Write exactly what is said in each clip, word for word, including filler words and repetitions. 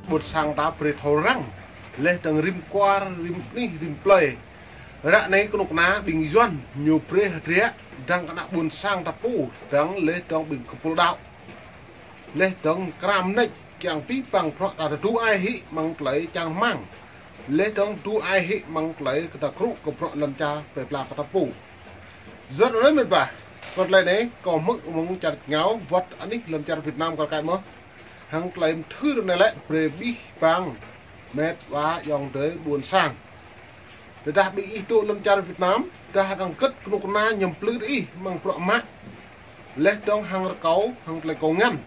ƀuôn sang ta brei thâo răng. Leh dơ̆ng rĭm kwar, rĭm anih, rĭm plei. Ră anei knŭk kna ƀing Yuăn ñu brei hdră dơ̆ng kơ ană ƀuôn sang ta pô, dơ̆ng leh dơ̆ng ƀing kpul đăo. Leh dơ̆ng kram nĕč kiăng pih păng bruă ta tơdu ai hĭ mơ̆ng klei čang hmăng. Leh dơ̆ng tơdu ai hĭ mơ̆ng klei kơ ta krŭ kơ bruă lăn čar plei pla kơ ta pô. Yua anăn mĭt wa, kơ klei anei kâo hmư̆ mơ̆ng čar êngao wăt anih lăn čar Việt Nam kơ kai mơh. Hăng klei mthưr anei lĕ brei pih păng mĭt wa ayŏng adei ƀuôn sang. Tơdah ƀing ih dôk lăn čar Việt Nam, tơdah arăng kĭt knŭk kna ñu mplư ih mơ̆ng bruă mă. Leh dơ̆ng hăng rơkâo, hăng klei kâo ngăn.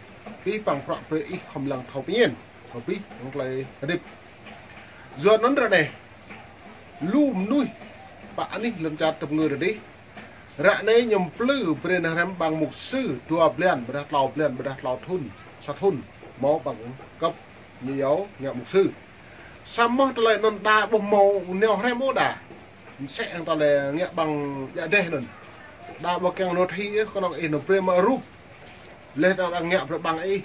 Pih păng bruă brei ih khŏm lăng thâo pơñen. Kâo pih hăng klei hdĭp. Yua anăn ră anei, lu mnuih pă anih lăn čar tăp ngư rơdih. Ră anei ñu mplư brei nao hriăm ƀăng mục sư dua blan, ƀiădah tlâo blan, ƀiădah tlâo thŭn, sa thŭn, mâo ƀăng kăp ñu iâo ngă mục sư. Samơ̆ tơlơi anăn đa ƀuh mâo nao hriăm ôh đa. Msĕ hŏng tơlơi ngă ƀăng djă deh anăn. Đa ƀuh kiăng nao thi ih, knŏng ih nao brei mă rup. Leh dơ̆ng arăng ngă brei ƀăng ih,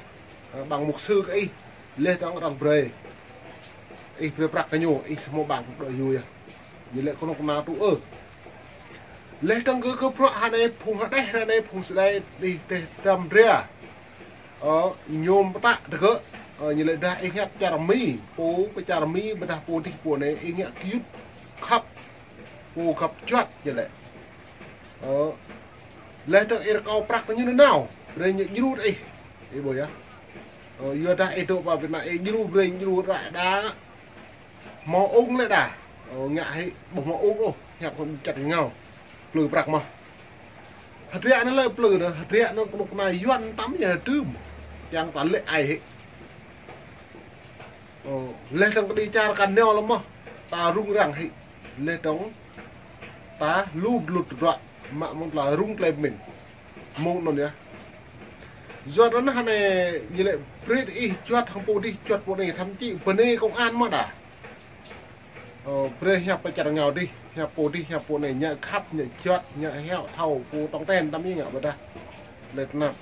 ƀăng mục sư kơ ih. Leh dơ̆ng arăng brei. Ih brei prăk kơ ñu, ih mâo ƀăng dôk yua yơh. Ñu lĕ knŭk kna tŭ ơ. Leh dơ̆ng kơ, kơ bruă hă anei phung hđeh, hă anei phung sơdai, ih teh dăm dria. Ơ, ñu mtă tơgơ̆, ơ, ñu lĕ dah ih ngă čar Mi, pô, pơ čar Mi, ƀiădah pô dih pô anei, ih ngă kyut khăp, pô khăp juăt ñu lĕ. Ơ, leh dơ̆ng ih rơkâo prăk kơ ñu nanao, brei ñu djru ih. Ih ƀuh yơh. Ơ, yua dah ih dôk pơ Việt Nam, ih djru brei ñu djru ră đa. Mâo ung lĕ đa. Ơ, ngă hĭ, ƀuh mâo ung ôh, hiăp kơ čar êngao. Plư prăk mơh. Hdră anăn lĕ plư anăn, hdră anăn knŭk kna Yuăn tăm ñu hdưm. Kiăng ta lĕ ai hĭ. Ơ, leh dơ̆ng kđi čar kăn nao lĕ mơh. Ta rŭng răng hĭ. Leh dơ̆ng ta lu dlŭt ruă. Mă mơ̆ng tla rŭng tlei mĭn. Mơ̆ng anăn yơh. Yua anăn hă anei ñu lĕ brei ih juăt hŏng pô dih, juăt pô anei, thậm chí bơnê công an mơh đa. Ơ, brei hiăp pơ čar êngao dih, hiăp pô dih, hiăp pô anei, ngă khăp, ngă juăt, ngă hiăo, thâo, pô tŏng ten, tăm ih ngă ƀiădah. Leh tnap.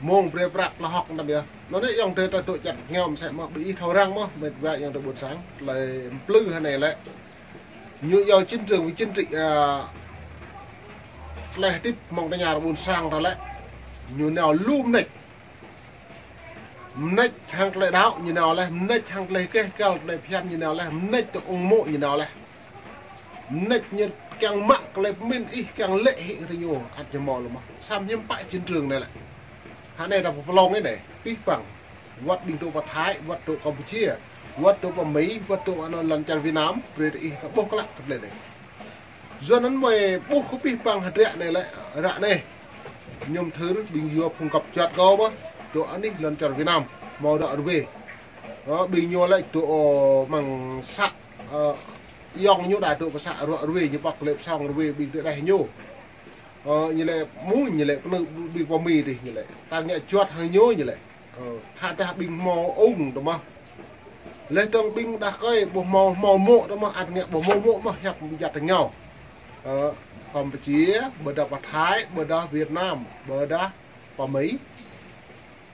Mơ̆ng brei prăk lŏ hŏk tăm yơh. Anăn yơh ayŏng adei ta dôk čar êngao msĕ mơh, brei ih thâo răng mơh, mĭt wa ayŏng adei ƀuôn sang, tơlơi mplư hă anei lĕ. Ñu iâo chiến trường với chính trị, ơ, tơlơi hdĭp mơ̆ng tơña ƀuôn sang ta lĕ. Ñu nao lu mnêč. Mnêč hăng tơlơi đăo ñu nao leh, mnêč hăng tơlơi keh kal tơlơi phiăn ñu nao leh, mnêč tơ ung mô̆ ñu nao leh. Mnêč ñu kiăng mă klei pơmĭn ih kiăng lĕ hĭ kơ ñu, ăt ñu mâo lu mơh. Săm hiăm pă chiến trường anei lĕ. Hă anei ta pơplông anei, pih păng. Wăt ƀing dôk pơ Thái, wăt dôk Campuchia, wăt dôk pơ Mi, wăt dôk anăn lăn čar Việt Nam, brei ih ta ƀuh klă tơlơi anei. Yua anăn mơi ƀuh kơ pih păng hdră anei lĕ, ră anei. Ñu mthưr ƀing yua phung găp juăt kâo mơh, dôk anih lăn čar Việt Nam, mâo ră ruê. Ơ, ƀing ñu lĕ dôk, ơ, mơ̆ng să, ơ, ayŏng ñu đa dôk pơ să ră ruê, ñu pŏk lĕ pơsong ruê ƀing dêh ñu. Ơ, ñu lĕ mơ̆ng, ñu lĕ pnơ̆ng ƀing pơ Mi dih ñu lĕ. Ta ngă juăt hăng ñu ñu lĕ. Ơ, tơdah ƀing mâo ung tơ mơh. Leh dơ̆ng ƀing đah kơi, ƀuh mâo, mâo mô̆ tơ mơh, ăt ngă ƀuh mâo mô̆ mơh, hiăp ƀing jăt êngao. Ơ, Campuchia, ƀiădah pơ Thái, ƀiădah Việt Nam, ƀiădah pơ Mi.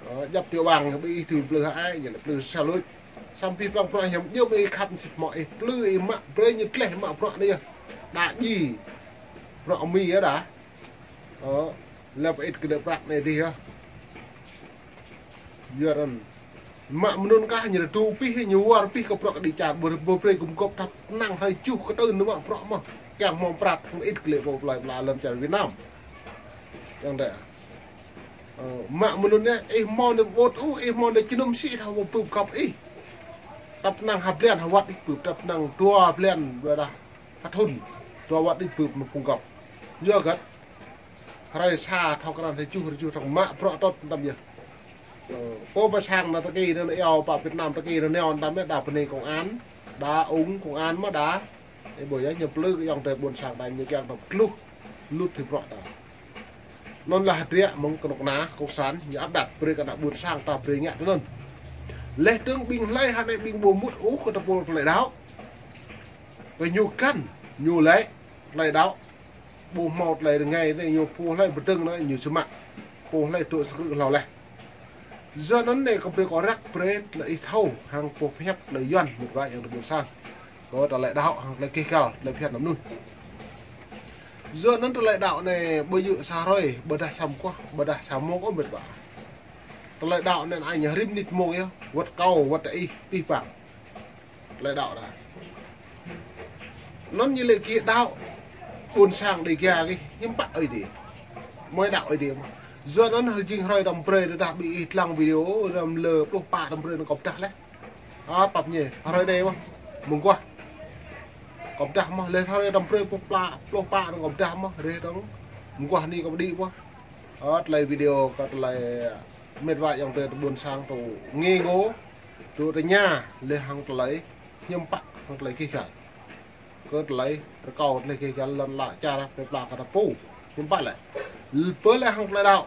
Ơ, djăp tiểu bang, ƀing ih tui mplư hă ai, ñu lĕ mplư sa luč. Săm pih păng bruă hiăm djŏ ih khăp sĭt mơ̆ ih mplư ih mă brei ñu tleh mă bruă anei yơh. Đa djiê. Bruă Mi yơh đa. Ơ, lĕ pơ ĭt kơ lĕ prăk anei dih yơh. Yua anăn. Mă mnŭn kah ñu tŭ pih, ñu war pih kơ prăk kđi čar, ƀu, ƀu brei gŭm gŏp tăp năng hrei juh kơ tơl ñu mă prăk mơh. Kiăng mâo prăk, mă ĭt kơ lĕ pô plei pla lăn čar Việt Nam. Yang đe. Ơ, mă mnŭn anei, ih mâo anei ƀuh ôh, ih mâo anei činŭm sĭ thâo ƀu bưp gŏp ih. Tăp năng ha blan ha wăt ih bưp, tăp năng dua blan, ƀiădah ha thŭn, dua wăt ih bưp mă phung gŏp. Yua găt. Hrei sa thâo krăn hrei juh, hrei juh thâo mă prăk tơl tăm yơh. Ơ, pô pơ sang anăn tơki anăn iâo pă Việt Nam tơki anăn nao tăm yơh đa bơnê công an, đa ung công an mơh đa. Ih ƀuh yơh ñu mplư kơ ayŏng adei ƀuôn sang đa ñu kiăng tăm tluh, lŭt ti prăk đa. Anăn lah hdră mơ̆ng knŭk kna cộng sản, ñu áp đặt brei kơ ană ƀuôn sang ta brei ngă tơ anăn. Leh dơ̆ng ƀing hlei hă anei ƀing ƀu mŭt ôh kơ tơpul tơlơi đăo. Kơ ñu kăn, ñu lĕ, tơlơi đăo. Ƀu mâo tơlơi rơngai anei ñu pô hlei bơdơ̆ng anei ñu sơmă. Pô hlei dôk sơkrư̆ hlâo leh. Yua anăn anei kâo brei kâo răk brei tơlơi ih thâo hăng pô pơhiăp tơlơi Yuăn mĭt wa ayŏng adei ƀuôn sang. Kơ tơlơi đăo hăng tơlơi keh găl tơlơi phiăn anăn mnuih. Yua anăn tơlơi đăo anei ƀu djŏ sa hrơi, ƀiădah sa mguah, ƀiădah sa mông ôh mĭt wa. Tơlơi đăo anei anăn ñu rĭm mnĭt mông yơh, wăt kâo, wăt ih, pih păng. Tơlơi đăo đa. Anăn ñu lĕ kơ đăo ƀuôn sang Dega kơ hiam pă Aê Diê. Mơi đăo Aê Diê mơh. Yua anăn hơjing hrơi tăm brei tơdah bi ih dlăng video răm lơ pluh pă tăm brei anăn kâo pơdah leh. A, pap ñe, hrơi anei mơh, mơguah. Kâo pơdah mơh, leh hrơi tăm brei pluh pă, pluh pă anăn kâo pơdah mơh, reh dơ̆ng mơguah anei kâo pơđĭ mơh. A, tơlơi video kơ tơlơi mĭt wa ayŏng adei ƀuôn sang tŭ ngê ngô, tŭ tơña, leh hăng tơlơi hiam pă hăng tơlơi keh găl. Kơ tơlơi rơkâo tơlơi keh găl lăn ala čar plei pla kơ ta pô. Hiam pă lĕ. Pơ lĕ hăng tơlơi đăo.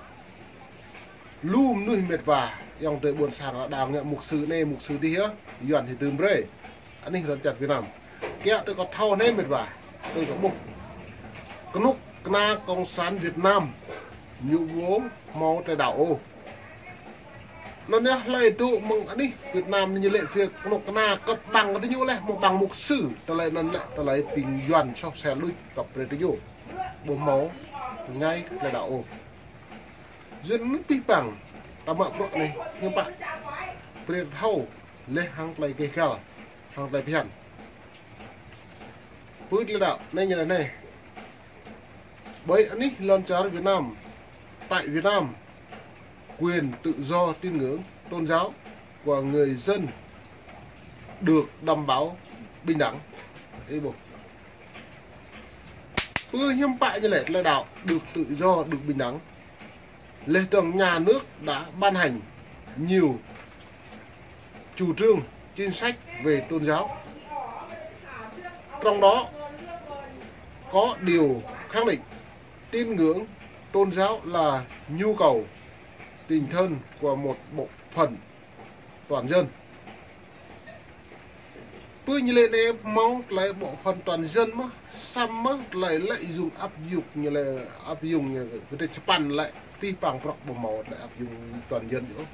Lu mnuih mĭt wa ayŏng adei ƀuôn sang đăo ngă mục sư anei, mục sư dih yơh, Yuăn hĭ dưm brei. Anih lăn čar Việt Nam. Kiă tui kâo thâo anei mĭt wa, tui kâo ƀuh. Knŭk kna cộng sản Việt Nam ñu ƀu hmâo tơlơi đăo ôh. Anăn yơh hlei tŭ mơ̆ng anih Việt Nam ñu lĕ việc knŭk kna kăp ƀăng kơ diñu leh, mơ̆ng ƀăng mục sư, tơlơi anăn lĕ tơlơi ƀing Yuăn soh sel đuč kăp brei diñu. Ƀu hmâo ngă tơlơi đăo ôh. Yua anăn pih păng, ta mă bruă anei, hiam pă. Brei thâo, leh hăng tơlơi keh găl, hăng tơlơi phiăn. Pơ tơlơi đăo, anei ñu lĕ anei. Ƀơi anih lăn čar Việt Nam, tại Việt Nam, quyền tự do tín ngưỡng, tôn giáo của người dân được đảm bảo bình đẳng. Ih ƀuh. Pơ hiam pă ñu lĕ tơlơi đăo được tự do, được bình đẳng. Leh dơ̆ng nhà nước đã ban hành nhiều chủ trương, chính sách về tôn giáo. Trong đó có điều khẳng định tín ngưỡng tôn giáo là nhu cầu tinh thần của một bộ phận toàn dân. Pơ ñu lĕ anei mâo tơlơi bộ phận toàn dân mơh, săm mơh tơlơi lợi dụng áp dụng ñu lĕ áp dụng ñu lĕ, kơ tơlơi čơpăn lĕ, pih păng prŏk ƀu mâo tơlơi áp dụng toàn dân ôh.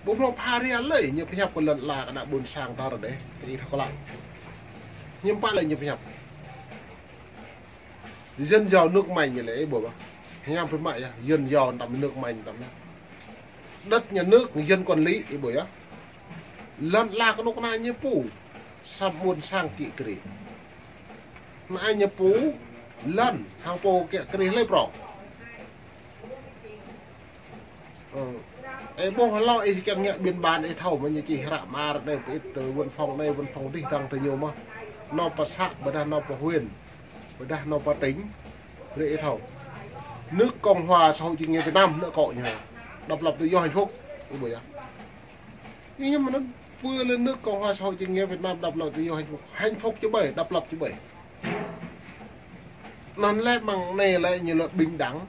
Ƀu mâo pha ria lơi, ñu pơhiăp kơ lăn ala kơ ană ƀuôn sang ta ră anei, kơ ih thâo klă. Hiam pă lĕ ñu pơhiăp. Dân giàu nước mạnh ñu lĕ, ih ƀuh ƀă. Hiam pă mă yơh, dân giàu tăm nước mạnh tăm yơh. Đất nhà nước dân quản lý, ih ƀuh yơh. Lăn ala knŭk kna ñu pô, săm ƀuôn sang kiă kriê. Anăn ñu pô, lăn, hăng pô kiă kriê lĕ prŏk. Ơ. Ih ƀuh hlâo ih kiăng ngă biên bản ih thâo mơh ñu čih hră mơar anei pơ ih tơ văn phòng anei văn phòng dih dăng tơ ñu mơh. Nao pơ xã, ƀiădah nao pơ huyện, ƀiădah nao pơ tỉnh. Brei ih thâo. Nước Cộng hòa Xã hội Chủ nghĩa Việt Nam, nước cộng hòa. Độc lập tự do hạnh phúc. Ih ƀuh yơh. Ih ñu mơ̆n pơ lĕ nước Cộng hòa Xã hội Chủ nghĩa Việt Nam độc lập tự do hạnh phúc. Hạnh phúc čư̆ ƀai, độc lập čư̆ ƀai. Anăn lĕ mơ̆ng anei lĕ ñu lĕ bình đẳng.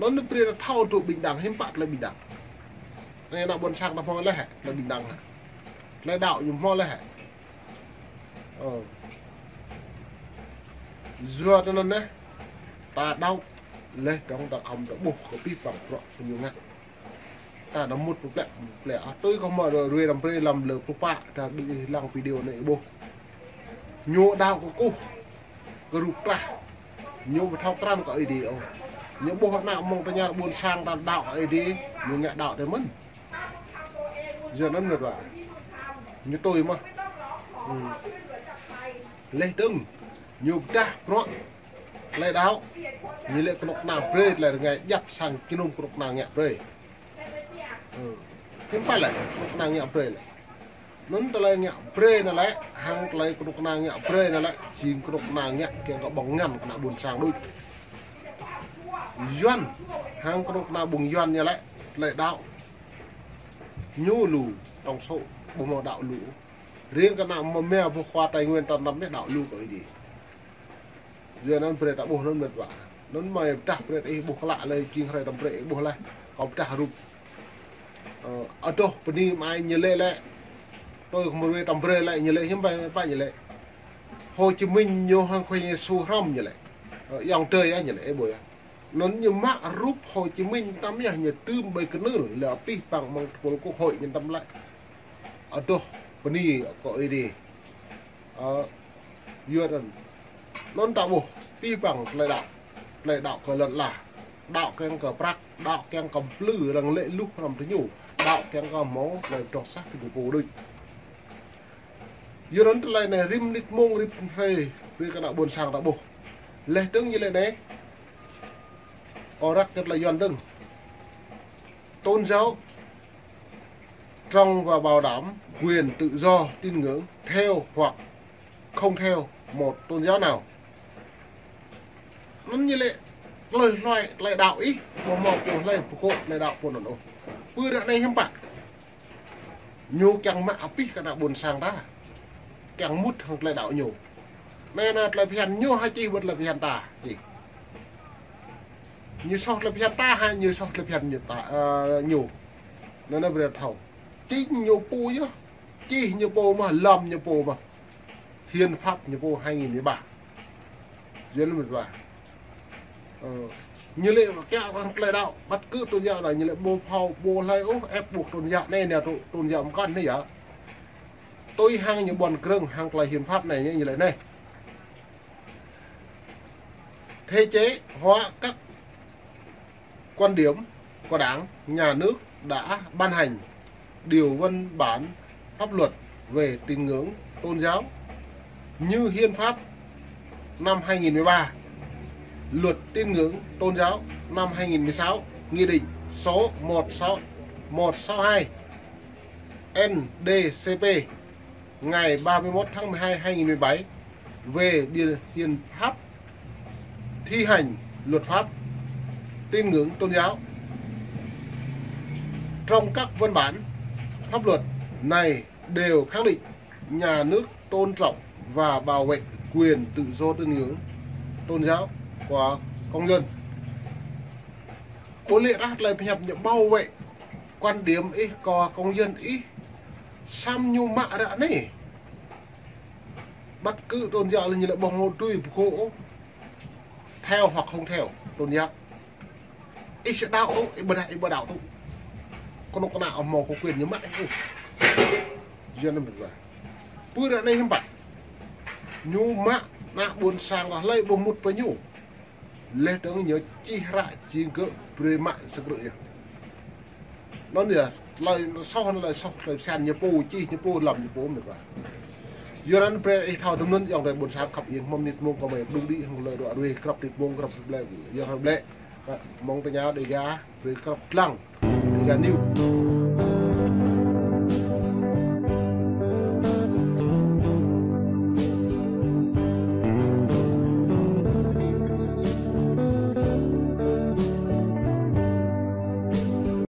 Anăn brei ta thâo tŭ bình đẳng, hiam pă tơlơi bình đẳng. Anei ană ƀuôn sang ta hmâo leh, tơlơi bình đẳng. Tơlơi đăo ñu hmâo leh. Ơ. Yua anăn neh, ta đăo leh dơ̆ng ta khŏm ta ƀuh kơ pih păng prŏk ñu ngă. Ta nao mŭt pơplĕ, pơplĕ. A, tui kâo mă ruê tăm brei lăm lơ pluh pă, ta đuĕ lăng video anei ih ƀuh. Ñu đăo kơ kuh, kơ rup trah. Ñu ƀu thâo krăn kơ Aê Diê ôh. Ñu ƀuh ană mơ̆ng tơña ƀuôn sang ta đăo Aê Diê, ñu ngă đăo tơ mơ̆n. Yua anăn mĭt wa. Ñu tui mơh. Hm. Leh dơ̆ng, ñu pơdah prŏk tơlơi đăo, ñu lĕ knŭk kna brei tơlơi rơngai djăp sang jơnum knŭk kna ngă brei. Hm. Hiam pă lĕ, knŭk kna ngă brei lĕ. Anăn tơlơi ngă brei anăn lĕ, hăng tơlơi knŭk kna ngă brei anăn lĕ, jing knŭk kna ngă kiăng kơ ƀơ̆ng ngăn kơ ană ƀuôn sang đuč. Yuăn, hăng knŭk kna ƀuôn Yuăn ñu lĕ, tơlơi đăo. Ñu lu, tổng số, ƀu mâo đăo lu. Riêng kơ ană mơmia ƀuh khua Tây Nguyên ta năm mĕ đăo lu kơ Aê Diê. Yua anăn brei ta ƀuh anăn mĭt wa. Anăn mơi pơdah brei ih ƀuh klă leh jing hrơi tăm brei ih ƀuh leh. Kâo pơdah rup. Ơ, adoh bơni mơai ñu lĕ lĕ. Tui kơ mơruê tăm brei lĕ ñu lĕ hiam pă, pă ñu lĕ. Hồ Chí Minh ñu hăng Khua Yêsu hrăm ñu lĕ. Ơ, ayŏng adei yơh ñu lĕ, ih ƀuh yơh. Anăn ñu mă rup Hồ Chí Minh tăm yơh ñu tưm ƀơi knưl leh pih păng mơ̆ng tơpul quốc hội ñu tăm lĕ. Adoh bơni kơ Ơi Adai. Ơ, yua anăn. Anăn ta ƀuh pih păng tơlơi đăo. Tơlơi đăo kơ lăn ala. Đăo kiăng kơ prăk, đăo kiăng kơ mplư arăng lĕ luh hrăm tơ ñu. Đăo kiăng kơ mâo tơlơi pơdrŏng sah kơ ñu pô đuč. Yua anăn tơlơi anei rĭm mnĭt mmông rĭm hruê, brei kơ ană ƀuôn sang ta ƀuh. Leh dơ̆ng ñu lĕ anei. Ơ răk kơ tơlơi Yuăn dơ̆ng. Tôn giáo trong và bảo đảm quyền tự do tín ngưỡng theo hoặc không theo một tôn giáo nào. Anăn ñu lĕ tơlơi hluê, tơlơi đăo ih, ƀuh mâo pô hlei pơkŏ tơlơi đăo pô anăn ôh. Pơ ară anei hiư̆m pă. Ñu kiăng mă apih kơ ană ƀuôn sang ta. Kiăng mŭt hŏng tơlơi đăo ñu. Anei nă tơlơi bhiăn ñu hă čih ƀuh tơlơi bhiăn ta, čih. Ñu soh tơlơi bhiăn ta hă, ñu soh tơlơi bhiăn ñu ta, ơ, ñu. Anăn nă brei thâo. Čih ñu pô yơh. Čih ñu pô mơh, lăm ñu pô mơh. Hiến pháp ñu pô hai nghìn mười ba. Hiến pháp mười ba. Ơ, ñu lĕ kiă kơ tơlơi đăo, bất cứ tôn giáo nào ñu lĕ ƀu phao, ƀu hlei ôh, ép buộc tôn giáo anei nă tôn, tôn giáo mkăn anei yơh. Tui hăng ñu ƀuăn krơ̆ng hăng tơlơi hiến pháp anei ñu, ñu lĕ anei. Thể chế hóa các quan điểm của Đảng, Nhà nước đã ban hành điều văn bản pháp luật về tín ngưỡng tôn giáo như Hiến pháp năm hai nghìn mười ba, Luật Tín ngưỡng Tôn giáo năm hai nghìn mười sáu, Nghị định số một sáu, một sáu hai N D C P ngày ba mươi mốt tháng mười hai hai nghìn mười bảy về điều hiến pháp thi hành luật pháp tín ngưỡng tôn giáo. Trong các văn bản pháp luật này đều khẳng định nhà nước tôn trọng và bảo vệ quyền tự do tín ngưỡng tôn giáo của công dân. Ƀuh lĕ dah tơlơi pơhiăp ñu bảo vệ quan điểm ih kơ công dân ih. Săm ñu mă ară anei. Bất cứ tôn giáo ñu lĕ ƀuh mâo tui pơkŏ ôh. Theo hoặc không theo tôn giáo. Ih sĭt đăo ôh, ih ƀu đăo, ih ƀu đăo tŭ. Knŏng kơ ană ƀuh mâo kơ quyền ñu mă ih ôh. Yua anăn mĭt wa. Pơ ară anei hiư̆m pă. Ñu mă ană ƀuôn sang hlei ƀuh mŭt pơ ñu. Leh dơ̆ng ñu čih hră jing gơ̆ brei mă sơkrư̆ yơh. Anăn yơh, tơlơi soh, tơlơi soh, tơlơi bhiăn ñu pô, čih ñu pô, lăm ñu pô mĭt wa. Yua anăn brei ih thâo dŭm anăn ayŏng adei ƀuôn sang khăp iêng, mâo mnĭt mmông kơ mei đung đĭ hŏng tơlơi đuĕ ruê krăp mnĭt mmông krăp blei, ayŏng adei blei. Mơ̆ng tơña Dega, brei krăp dlăng. Dega News.